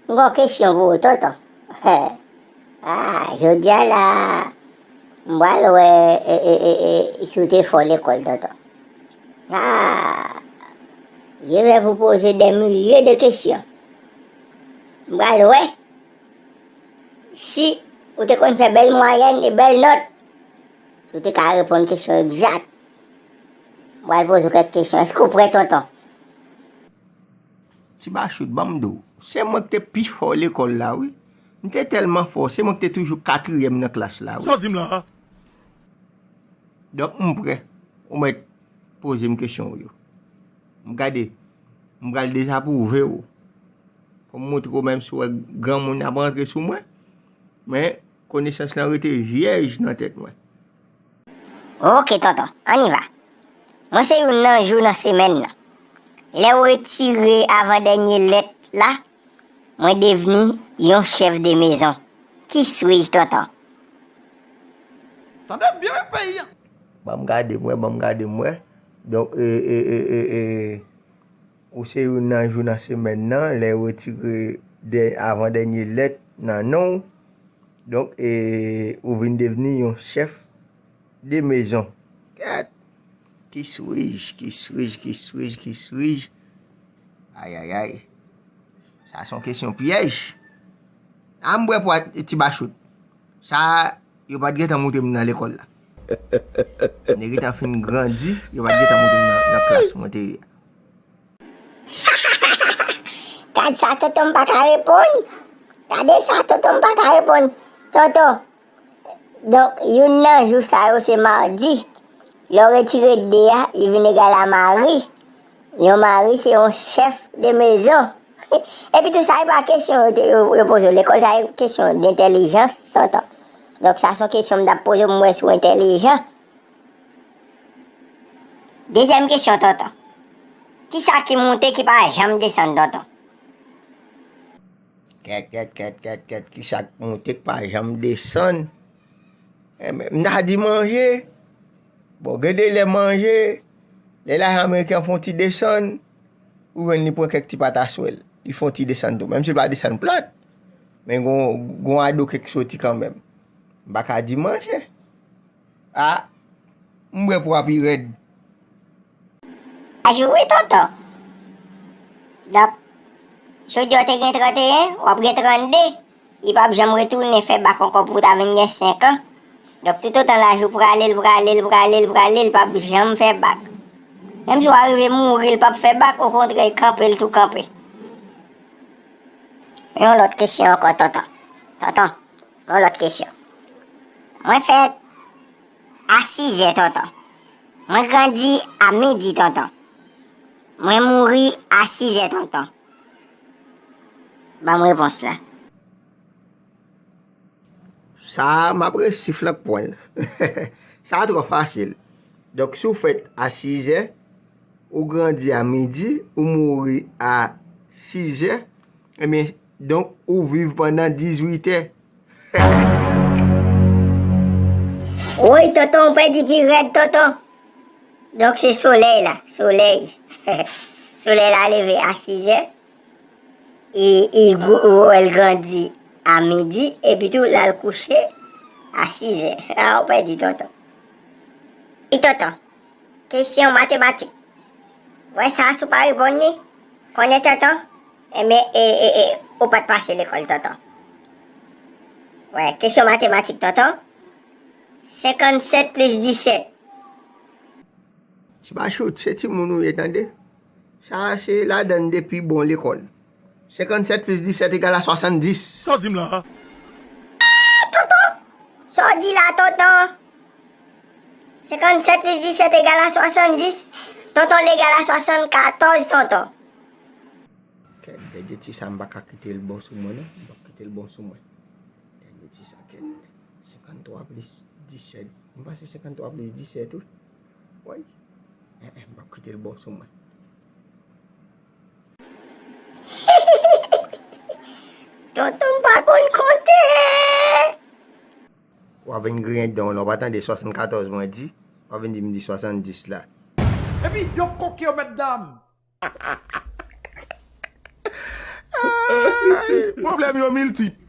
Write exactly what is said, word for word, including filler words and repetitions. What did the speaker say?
M gen yon kesyon pou ou, tonton. Ah, jodi a la, m pral wè e, e, e, e, si w te fò lekòl, tonton. Ah, je vais vous poser des milliers de questions. M pral wè si ou te konn fè bèl mwayèn e bèl nòt. Si w te ka reponn kesyon egzak. M pral poze w kèk kesyon. Èske w prè, tonton? Ti Bachout, ban m di w, se mwen ki te pi fò lekòl la, wi. M te tèlman fò, se mwen ki te toujou katriyèm nan klas la, wi. Sa w di m la a? Donk, m prè. Ou mèt poze m kesyon w yo. M gade, m pral dezapwouve w. Fò m montre w menm si w wè granmoun ap rantre sou mwen. Men, konesans lan rete vyèj nan tèt mwen. Oke, tonton, ann y va. Mwen se youn nan jou nan semèn nan. Lè w retire avan dènye lèt la, mwen devni yon chèf de mezon. Qui suis-je, tonton? Tande byen, wi, peyi a. Ban m gade m wè, ban m gade m wè. Donk, e, e, e, e, e, ou se youn nan jou nan semèn nan, lè yo retire dè, avan dènye lèt nan non w. Donk, e, ou vin devni yon chèf de mezon. Kèt! Qui suis-je? Qui suis-je? Qui suis-je? Qui suis-je? Ayayay. Sa se yon kesyon pyèj. A m bwè pwa Ti Bachout. Sa, yo pa t gentan moute m nan lekòl la. M te gentan fin grandi, yo pa t gentan moute m nan, nan klas mwen te ye a. Gad sa, tonton m pa ka reponn. Gade sa, tonton m pa ka reponn. Tonton, donk, youn nan jou sa yo se madi. Lè w retire de a, li vin egal a mari. Yon mari se yon chèf de mezon. Epi tou sa, e pa kesyon yo te, yo, yo poze w. Lekòl sa, e kesyon dentèlijans, tonton. Donk, sa se yon kesyon m t ap poze w, m wè si w entèlijan. Dezyèm kesyon, tonton. Kisa ki moute ki pa janm desann, tonton? Kèt, kèt, kèt, kèt, kèt, kisa k moute k pa janm desann? Enben, m ta di manje. Bon, gen de lè manje, lè lajan ameriken an fè yon ti desann, ou jwenn li pran kèk ti pataswèl. Li fè yon ti desann tou. Menm si l pa desann plat, men gon, gon ado kèk soti kanmenm. M pa ka di manje. A, m bwè pou w pi rèd. Ajou wi, tonton. Donk, jodi a w te gen tranteyen, w ap gen trannde. Li p ap janm retounen fè bak ankò pou w ta vin gen senk an. Donk, toutotan laj ou prale, l prale, l prale, l prale, l p ap janm fè bak. Menm si w arive mouri, l p ap fè bak, okontrè, kanpe, l tou kanpe. Yon lòt kesyon ankò, tonton. Tonton, yon lòt kesyon. Mwen fèt a sizè, tonton. Mwen grandi a midi, tonton. Mwen mouri a sizè, tonton. Ban m repons la. Sa a, m ap resi flank pwen l. Sa a twò fasil. Donk, si w fèt a sizè, ou grandi a midi, ou mouri a sizè, ebyen, donk, ou viv pandan dizuit è. Woy, tonton, ou pèdi pi rèd, tonton. Donk, se solèy la, solèy. Solèy la leve a sizè. E, e gwo, ou wè l grandi a midi, epi tou l al kouche a sizè. A, ou pèdi, tonton. Wi, tonton. Kesyon matematik. Wè sa, si w pa reponn li, konnen, tonton, enben, e, e, e, ou pa t pase lekòl, tonton. Wè, kesyon matematik, tonton. Senkannsèt plis disèt. Ti Bachout, se timoun ou ye, tande. Sa a se ladan de pi bon lekòl. Senkannsèt plis disèt egal a swasanndis. Sa w di m la a? Tonton! Sa w di la, tonton? Senkannsèt plis disèt egal a swasanndis. Tonton, l egal a swasannkatòz, tonton. Kèt, dènye ti sa, m pa ka kite l bon sou mwen, non. M p ap kite l bon sou mwen. Dènye ti sa, kèt. Senkanntwa plis disèt. M panse senkanntwa plis disèt, wi. Woy. En, en, m p ap kite l bon sou mwen. Tonton m pa konn konte. W ap vin griyen dan w la, w pa tande swasannkatòz mwen di, w ap vin di m di swasanndis la. Epi, yo koke yo, mètdam. Pwoblèm yo miltip.